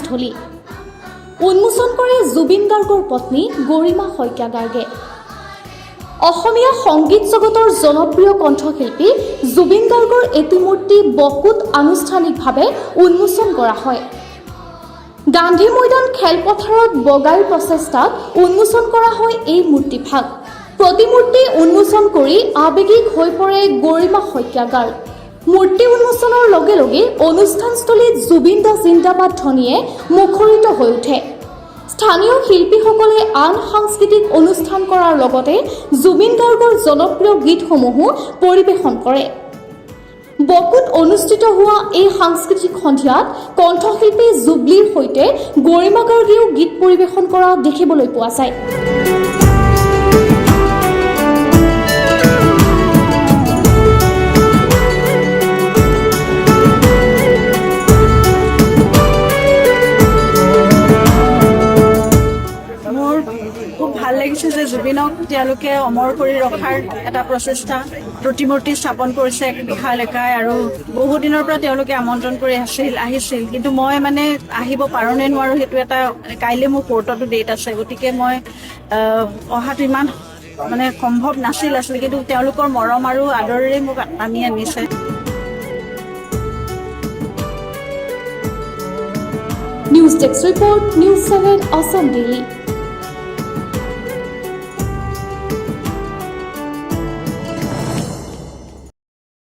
অনুষ্ঠানস্থলী। উন্মোচন কৰে জুবিন গাৰ্গৰ পত্নী গৰিমা শইকীয়া গাৰ্গে। অসমীয়া সংগীত জগতৰ জনপ্ৰিয় কণ্ঠশিল্পী জুবিন গাৰ্গৰ এটি মূৰ্তি বকোত আনুষ্ঠানিকভাৱে উন্মোচন কৰা হয়। গান্ধী মৈদান খেলপথাৰত বগাইৰ প্ৰচেষ্টাত উন্মোচন কৰা হয় এই মূৰ্তিভাগ। প্ৰতিমূৰ্তি উন্মোচন কৰি আৱেগিক হৈ পৰে গৰিমা শইকীয়া গাৰ্গ। মূৰ্তি উন্মোচনৰ লগে লগে অনুষ্ঠানস্থলীত "জুবিন দা জিন্দাবাদ" ধ্বনিয়ে মুখৰিত হৈ উঠে। স্থানীয় শিল্পীসকলে আন সাংস্কৃতিক অনুষ্ঠান কৰাৰ লগতে জুবিন গাৰ্গৰ জনপ্ৰিয় গীতসমূহো পৰিৱেশন কৰে। বকোত অনুষ্ঠিত হোৱা এই সাংস্কৃতিক সন্ধিয়াত কণ্ঠশিল্পী জুবলিৰ সৈতে গৰিমা গাৰ্গেও গীত পৰিৱেশন কৰা দেখিবলৈ পোৱা যায়। মোৰ খুব ভাল লাগিছে যে জুবিনক তেওঁলোকে অমৰ কৰি ৰখাৰ এটা প্ৰচেষ্টা, প্ৰতিমূৰ্তি স্থাপন কৰিছে এক বিশাল একাই। আৰু বহুদিনৰ পৰা তেওঁলোকে আমন্ত্ৰণ কৰি আছিল, আহিছিল, কিন্তু মই মানে আহিব পাৰোঁ নে নোৱাৰোঁ সেইটো এটা, কাইলৈ মোৰ কোৰ্টতো ডেট আছে, গতিকে মই অহাটো ইমান মানে সম্ভৱ নাছিল আচলতে। কিন্তু তেওঁলোকৰ মৰম আৰু আদৰেৰে মোক টানি আনিছে। News desk report, News 7 Assam Daily.